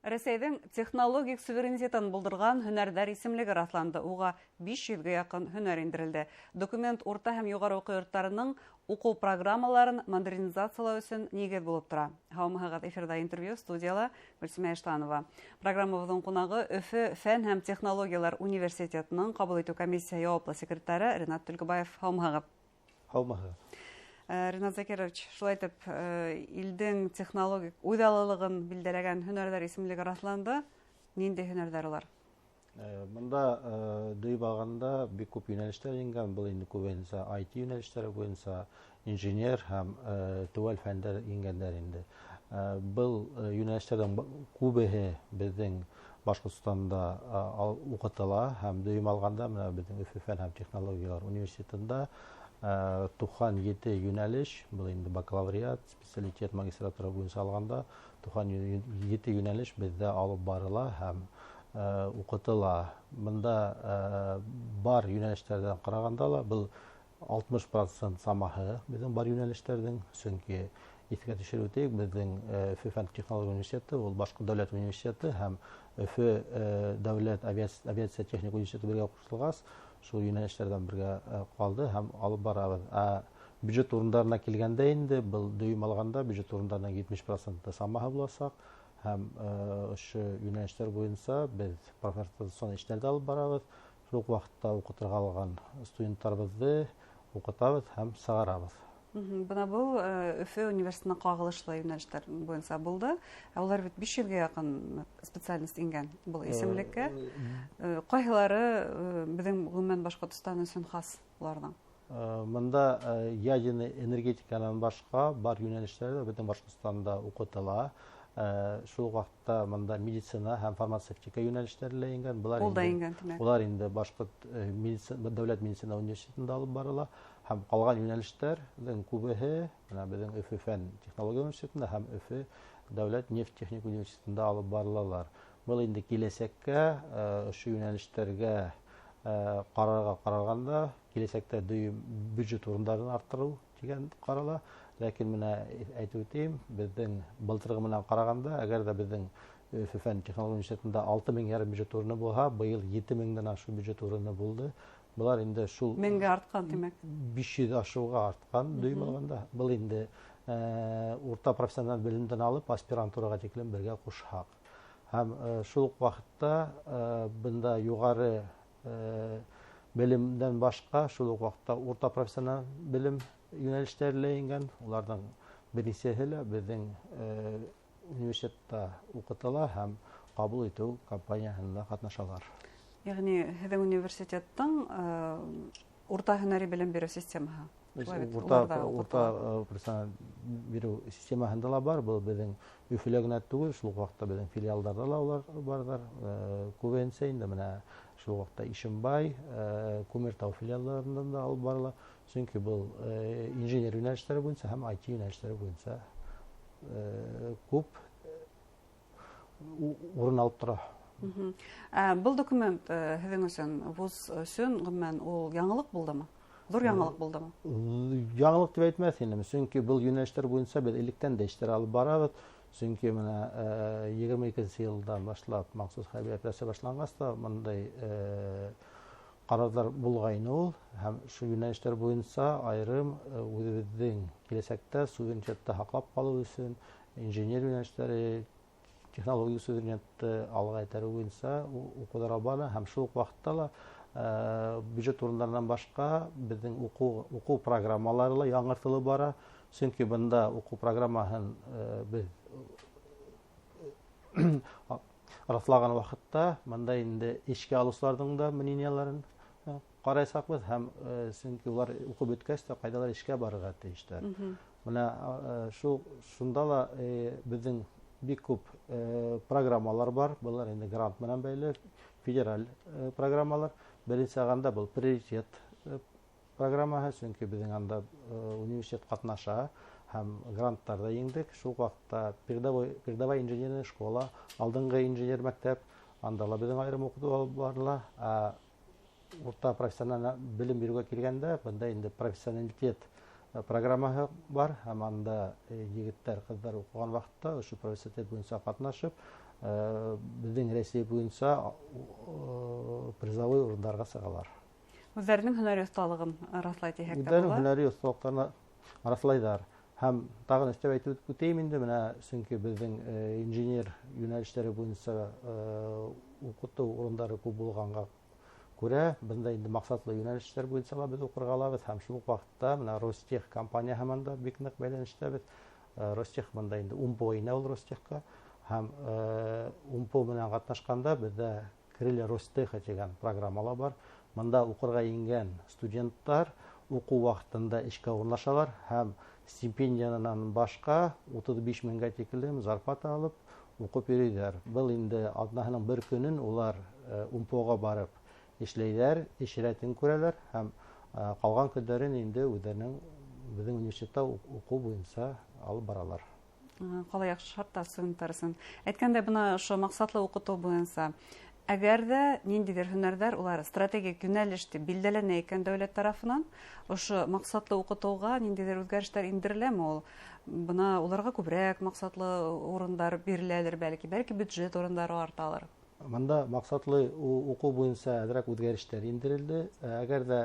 Рәсәйҙең технологик суверенитетын булдырған һөнәрҙәр исемлеге раҫланды. Уға 500-гә яҡын һөнәр индерелде. Документ урта һәм юғары уҡыу йорттарының уҡыу программаларын модернизациялау өсөн нигеҙ булып тора. Һаумыһығыҙ, эфирҙа интервью, студияла Гөлсимә Иштанова. Программабыҙҙың ҡунағы Өфө фән һәм технологиялар университетының ҡабул итеү комиссияһы яуаплы секретары Ринат Түлкебаев. Һаумыһығыҙ. Һаумыһығыҙ. Ринат Закирович, шулай итеп, илдең технологик үҙаллылығын билдәләгән һөнәрҙәр исемлеге раҫланды. Ниндәй һөнәрҙәр улар? Бында дөйөп алғанда бик күп йүнәлештәр ингән. Был инде күбенсә IT йүнәлештәре буйынса инженер һәм теүәл фәндәр ингәндәр инде. Был йүнәлештәрҙең күбеһе беҙҙең Башҡортостанда уҡытыла һәм дөйөм алғанда менә беҙҙең Өфө фән һәм технологиялар университетында 97 йүнәлеш, был инде бакалавриат, специалитет, магистратура буйынса алғанда 97 йүнәлеш беҙҙә алып барыла һәм уҡытыла. Бында бар йүнәлештәрҙән ҡарағанда ла был 60% самаһы беҙҙең бар йүнәлештәрҙең, сөнки иҫкә төшөрөп үтәйек, беҙҙең Өфө фән технология университеты ул Башҡорт дәүләт университеты һәм Өфө дәүләт авиация техник университеты бергә ҡушылғас, шул йүнәлештәрҙән бергә ҡалды һәм алып барабыҙ. Ә бюджет урындарына килгәндә инде был дөйөм алғанда бюджет урындарының 70% самаһы буласаҡ һәм ошо йүнәлештәр буйынса беҙ профориентацион эштәрҙе алып барабыҙ. Шул уҡ ваҡытта уҡытырға алған студенттарыбыҙҙы уҡытабыҙ һәм сығарабыҙ. Бына был Өфө университетына ҡағылышлы йүнәлештәр буйынса булды. Ә улар бит 500-гә яҡын специальность ингән был исемлеккә. Ҡайһылары беҙҙең ғөмүмән Башҡортостан өсөн хас уларҙың? Бында ядерный энергетиканан башҡа бар йүнәлештәр ҙә беҙҙең Башҡортостанда уҡытыла. Шул уҡ ваҡытта бында медицина һәм фармацевтика йүнәлештәре лә ингән. Былар Ул да ингән, тимәк. Улар инде Башҡорт дәүләт медицина университетында алып барыла. Һәм ҡалған йүнәлештәрҙең күбеһе бына беҙҙең Өфө фән технология университетында һәм Өфө дәүләт нефть техник университетында алып барылалар. Был инде киләсәккә, ошо йүнәлештәргә ҡарарға ҡарағанда киләсәктә дөйөм бюджет урындарын арттырыу тигән ҡарала. Ләкин менә әйтеп үтәйем, беҙҙең былтырғы менән ҡарағанда, әгәр ҙә беҙҙең Өфө фән технология университетында алты мең ярым бюджет урыны булһа, быйыл ете меңдән ашыу бюджет урыны булды. Былар инде шул меңгә артҡан, тимәк. 500 ашыуға артҡан дөйөм алғанда. Был инде урта профессиональ белемдән алып аспирантураға тиклем бергә ҡушһаҡ. Һәм шул уҡ ваҡытта бында юғары белемдән башҡа шул уҡ ваҡытта урта профессиональ белем йүнәлештәре лә ингән. Уларҙың бер нисәһе лә беҙҙең университетта уҡытыла һәм ҡабул итеү кампанияһында ҡатнашалар. Йәғни һеҙҙең университеттың урта һөнәри белем биреү системаһы. Шулай бит, улар да урта, уҡытыла. Профессиональ биреү системаһында ла бар. Был беҙҙең Өфөлә генә түгел, шул уҡ ваҡытта беҙҙең филиалдарҙа ла улар барҙар. Күбенсә инде менә шул уҡ ваҡытта Ишембай, Күмертау филиалдарында да алып барыла. Сөнки был инженер йүнәлештәре буйынса һәм IT йүнәлештәре буйынса күп урын алып тора. Был документ һеҙҙең өсөн, вуз өсөн, ғөмүмән, ул яңылыҡ булдымы? Ҙур яңылыҡ булдымы? Яңылыҡ тип әйтмәҫ инем, сөнки был йүнәлештәр буйынса беҙ электән дә эштәр алып барабыҙ. Сөнки менә егерме икенсе йылдан башлап махсус хәрби операция башланғас та бындай ҡарарҙар булғайны ул, һәм шул йүнәлештәр буйынса айырым үҙебеҙҙең киләсәктә суверенитетты һаҡлап ҡалыу өсөн инженер йүнәлештәре, технология суверенитетты алға этәреү буйынса уҡыуҙар алып бара. Һәм шул уҡ ваҡытта ла бюджет урындарынан башҡа беҙҙең уҡыу программалары ла яңыртылып бара. Сөнки бында уҡыу программаһын беҙ раҫлаған ваҡытта бында инде эшкә алыусыларҙың да мненияларын ҡарайсаҡбыҙ, һәм сөнки улар уҡып бөткәс тә ҡайҙалар эшкә барырға тейештәр. Бына шунда ла беҙҙең бик күп программалар бар. Былар инде грант менән бәйле федераль программалар. Беренсе алғанда был приоритет программаһы, сөнки беҙҙең анда университет ҡатнаша һәм гранттар ҙа еңдек. Шул уҡ ваҡытта передовая инженерная школа, алдынғы инженер мәктәп, анда ла беҙҙең айырым уҡытыу алып барыла. Ә урта профессиональ белем биреүгә килгәндә, бында инде профессионалитет программаһы бар, һәм анда егеттәр, ҡыҙҙар уҡыған ваҡытта ошо профессионалитет буйынса ҡатнашып, беҙҙең Рәсәй буйынса призовой урындарға сығалар. Үҙҙәренең һөнәри оҫталығын раҫлай тиһәк тә була. Үҙҙәренең һөнәри оҫталыҡтарын раҫлайҙар. Һәм тағын өҫтәп әйтеп үтәйем инде, менә сөнки беҙҙең инженер йүнәлештәре буйынса уҡытыу урындары күп булғанға күрә, бында инде маҡсатлы йүнәлештәр буйынса ла беҙ уҡырға алабыҙ. Һәм шул уҡ ваҡытта менә Ростех компанияһы менән дә бик ныҡ бәйләнештәбеҙ. Ростех бында инде УМПО инә ул Ростехҡа. Һәм УМПО менән ҡатнашҡанда беҙҙә Крылья Ростеха тигән программала бар. Бында уҡырға ингән студенттар уҡыу ваҡытында эшкә урынлашалар һәм стипендиянан башҡа 35 меңгә тиклем зарплата алып уҡып йөрөйҙәр. Был инде аҙнаһының бер көнөн улар УМПОға барып эшләйҙәр, эш рәтен күрәләр һәм ҡалған көндәрен инде үҙҙәренең беҙҙең университетта уҡыу буйынса алып баралар. Ҡалай яҡшы шарттар студенттар өсөн. Әйткәндәй, бына ошо маҡсатлы уҡытыу буйынса, әгәр ҙә ниндәйҙер һөнәрҙәр улар стратегик йүнәлеш тип билдәләнә икән дәүләт тарафынан, ошо маҡсатлы уҡытыуға ниндәйҙер үҙгәрештәр индереләме ул? Бына уларға күберәк маҡсатлы урындар биреләлер, бәлки бюджет урындары арталыр. Бында маҡсатлы уҡыу буйынса әҙерәк үҙгәрештәр индерелде. Әгәр ҙә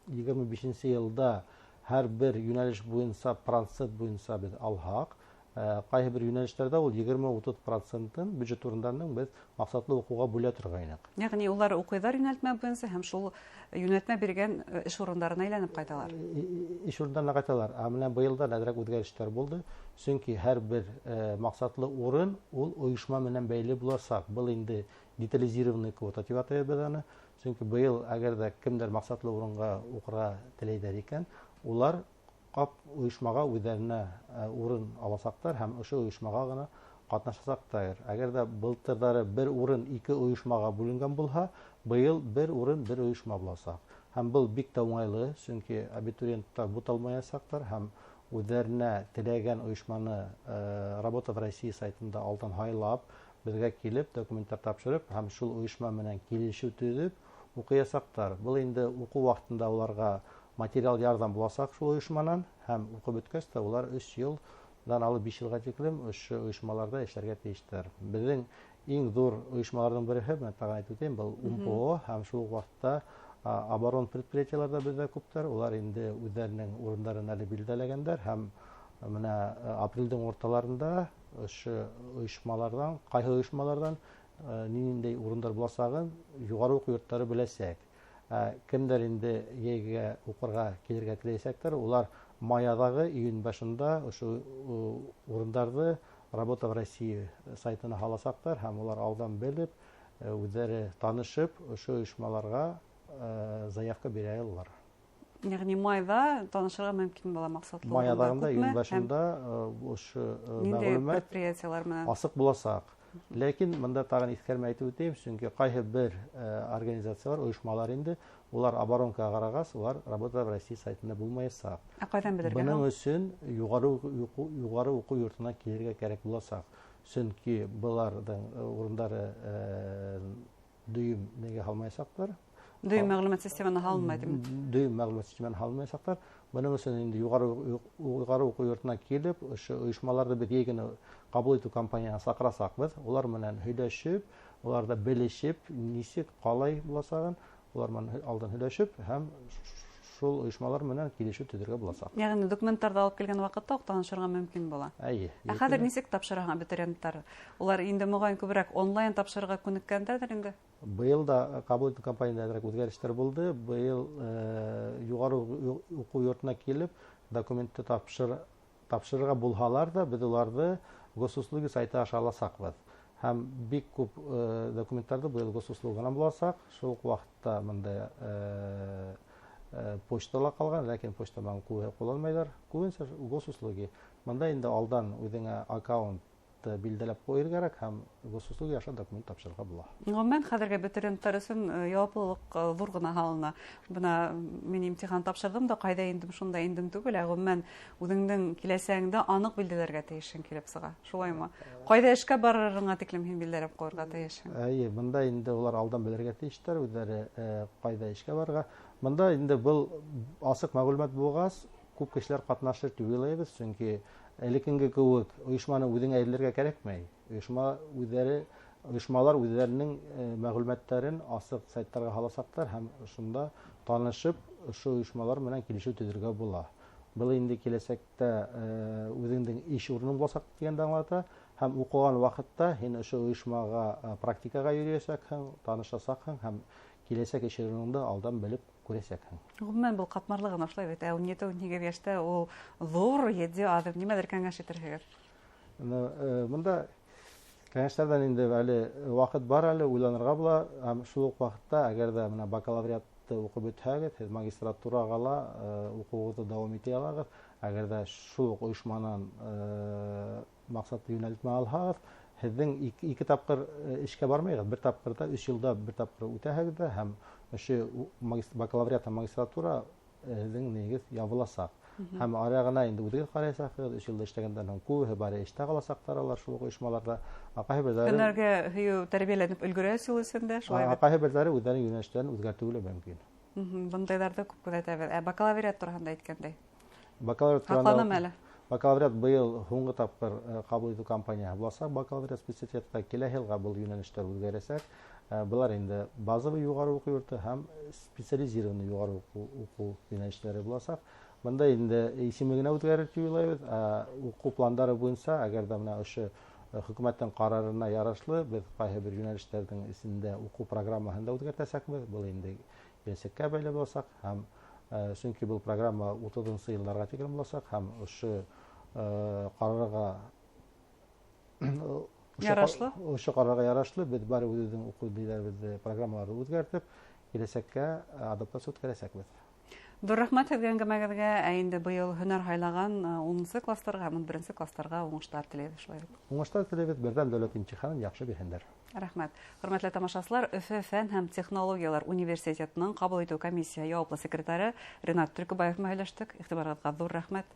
25 йылда һәр бер йүнәлеш буйынса процент буйынса беҙ алһаҡ, ҡайһы бер йүнәлештәрҙә ул егерме-утыҙ процентын бюджет урындарының беҙ маҡсатлы уҡыуға бүлә торғайныҡ. Йәғни улар уҡыйҙар йүнәлтмә буйынса һәм шул йүнәлтмә биргән эш урындарына әйләнеп ҡайталар. Эш урындарына ҡайталар. Ә менә быйылдан әҙерәк үҙгәрештәр булды. Сөнки һәр бер маҡсатлы урын ул ойошма менән бәйле буласаҡ. Был инде детализированный квота тип атайбыҙ аны. Сөнки быйыл әгәр ҙә кемдәр маҡсатлы урынға уҡырға теләйҙәр икән, улар ҡап ойошмаға үҙҙәренә урын аласаҡтар һәм ошо ойошмаға ғына ҡатнашасаҡтар. Әгәр ҙә былтырҙары бер урын ике ойошмаға бүленгән булһа, быйыл бер урын бер ойошма буласаҡ. Һәм был бик тә уңайлы, сөнки абитуриенттар буталмаясаҡтар һәм үҙҙәренә теләгән ойошманы Работа в России сайтында алдан һайлап, беҙгә килеп документтар тапшырып һәм шул ойошма менән килешеү төҙөп уҡыясаҡтар. Был инде уҡыу ваҡытында уларға материал ярҙам буласаҡ шул ойошманан, һәм уҡып бөткәс тә улар өс йылдан алып биш йылға тиклем ошо ойошмаларҙа эшләргә тейештәр. Беҙҙең иң ҙур ойошмаларҙың береһе, менә тағы әйтеп үтәйем, был УМПО һәм шул уҡ ваҡытта оборон предприятиелар ҙа беҙҙә күптәр. Улар инде үҙҙәренең урындарын әле билдәләгәндәр һәм менә апрелдең урталарында ошо ойошмаларҙан, ҡайһы ойошмаларҙан ниндәй урындар буласағын юғары уҡыу йорттары беләсәк. Кемдәр инде йәйгә уҡырға килергә теләйәсәктәр, улар май аҙағы, июнь башында ошо урындарҙы Работа в России сайтына һаласаҡтар һәм улар алдан белеп, үҙҙәре танышып, ошо ойошмаларға заявка бирә алалар. Йәғни майҙа танышырға мөмкин була маҡсатлы Май урындар аҙағында, күпме июнь һәм башында ошо ниндәй мәғлүмәт предприятиелар менән? асыҡ буласаҡ. Ләкин бында тағын иҫкәрмә әйтеп үтәйем, сөнки ҡайһы бер организациялар, ойошмалар инде, улар оборонкаға ҡарағас, улар Работа в России сайтында булмаясаҡ. Ә ҡайҙан белергә Бының һуң? өсөн юғары уҡыу йортона килергә кәрәк буласаҡ. Сөнки быларҙың урындары дөйөм нигә һалмаясаҡтар. Дөйөм мәғлүмәт системаһына һалынмай, тиме? Дөйөм мәғлүмәт системаһына һалынмаясаҡтар. Бының өсөн инде юғары уҡыу йортона килеп, ошо ойошмаларҙы беҙ йәй көнө ҡабул итеү кампанияһына саҡырасаҡбыҙ. Улар менән һөйләшеп, уларҙы белешеп, нисек, ҡалай буласағын улар менән алдан һөйләшеп һәм шул ойошмалар менән килешеү төҙөргә буласаҡ. Йәғни документтарҙы алып килгән ваҡытта уҡ танышырға мөмкин була. Әйе. Ә хәҙер нисек тапшыраһың абитуриенттар? Улар инде моғайын күберәк онлайн тапшырырға күнеккәндәрҙер инде. Быйыл да ҡабул итеү кампанияһында әҙерәк үҙгәрештәр булды. Быйыл юғары уҡыу йортона килеп документты тапшырырға булһалар ҙа, беҙ уларҙы Госуслуги сайты аша аласаҡбыҙ. Һәм бик күп документтарҙы быйыл Госуслугынан буласаҡ. Шул уҡ ваҡытта бындай почта ла ҡалған, ләкин почта менән күбе ҡулланмайҙар. Күбенсә Госуслуги. Бында инде алдан үҙеңә аккаунт билдәләп ҡуйыр кәрәк һәм Госуслуги аша документ тапшырырға була. Ғөмүмән, хәҙерге абитуриенттар өсөн яуаплылыҡ ҙур ғына һалына. Бына мин имтихан тапшырҙым да, ҡайҙа индем, шунда индем түгел, ә ғөмүмән үҙеңдең киләсәгеңде аныҡ билдәләргә тейешһең килеп сыға. Шулаймы? Ҡайҙа эшкә барырыңа тиклем һин билдәләп ҡуйырға тейешһең. Әйе, бында инде улар алдан белергә тейештәр, үҙҙәре ҡайҙа эшкә барырға. Бында инде был асыҡ мәғлүмәт булғас, Күп кешеләр ҡатнашыр тип уйлайбыҙ, сөнки элеккеге кеүек ойошманы үҙеңә эҙләргә кәрәкмәй. Ойошмалар үҙҙәренең мәғлүмәттәрен асыҡ сайттарға һаласаҡтар һәм шунда танышып ошо ойошмалар менән килешеү төҙөргә була. Был инде киләсәктә үҙеңдең эш урының буласаҡ тигәнде аңлата, һәм уҡыған ваҡытта һин ошо ойошмаға практикаға йөрөйәсәкһең, танышасаҡһың һәм киләсәк эш урыныңды алдан белеп күрәсәкһең. Ғөмүмән, был ҡатмарлы ғына шулай бит. Ә 17-18 йәштә ул ҙур, етди аҙым. Нимәлер кәңәш итерһегеҙ? Бында кәңәштәрҙән инде әле ваҡыт бар, әле уйланырға була. Һәм шул уҡ ваҡытта, әгәр ҙә бына бакалавриатты уҡып бөтһәгеҙ, һеҙ магистратураға ла уҡыуығыҙҙы дауам итә алағыҙ. Әгәр ҙә шул уҡ ойошманан маҡсатлы йүнәлтмә алһағыҙ, һеҙҙең ике тапҡыр эшкә бармайғыҙ, бер тапҡырҙа, 3 йылда бер тапҡыр үтәһегеҙ ҙә, һәм ошо бакалавриат һәм магистратура һеҙҙең нигеҙ ябыласаҡ. Һәм арағына инде үҙегеҙ ҡараясаҡһығыҙ, 3 йылда эшләгәндән һуң күбеһе бары эштә ҡаласаҡтар алар шул уҡ ойошмаларҙа. Ә ҡайһы берҙәре Һөнәргә һөйөү тәрбиәләнеп өлгөрә юл эсендә, шулай бит? Ҡайһы берҙәре үҙҙәренең йүнәлештәрен үҙгәртеүе лә мөмкин. Бындайҙарҙы күп күҙәтәбеҙ. Ә бакалавриат тураһында әйткәндәй? Бакалавриат тураһында Һаҡланам әле. Бакалавриат быйыл һуңғы тапҡыр ҡабул итеү кампанияһы буласаҡ. Бакалавриат специалитетҡа киләһе йылға был йүнәлештәр үҙгәрәсәк. Былар инде базовый юғары уҡыу йорто һәм специализированный юғары уҡыу йүнәлештәре буласаҡ. Бында инде исеме генә үҙгәрер тип уйлайбыҙ. Уҡыу пландары буйынса, әгәр ҙә бына ошо хөкүмәттең ҡарарына ярашлы, беҙ ҡайһы бер йүнәлештәрҙең эсендә уҡыу программаһын да үҙгәртәсәкбеҙ. Был инде киләсәккә бәйле буласаҡ һәм сөнки был программа утыҙынсы йылдарға тиклем буласаҡ һәм ошо ҡарарға Ярашлы? ошо ҡарарға ярашлы беҙ бары үҙебеҙҙең уҡыу ниләребеҙҙе, программаларҙы үҙгәртеп, киләсәккә адаптация үткәрәсәкбеҙ. Ҙур рәхмәт һеҙгә әңгәмәгеҙгә. Ә инде быйыл һөнәр һайлаған унынсы кластарға һәм ун беренсе кластарға уңыштар теләйбеҙ шулай уҡ. Уңыштар теләйбеҙ, берҙәм дәүләт имтиханын яҡшы бирһендәр. Рәхмәт. Хөрмәтле тамашасылар, Өфө фән һәм технологиялар университетының ҡабул итеү комиссияһы яуаплы секретары Ринат Төркөбаев менән һөйләштек. Иғтибарығыҙға ҙур рәхмәт.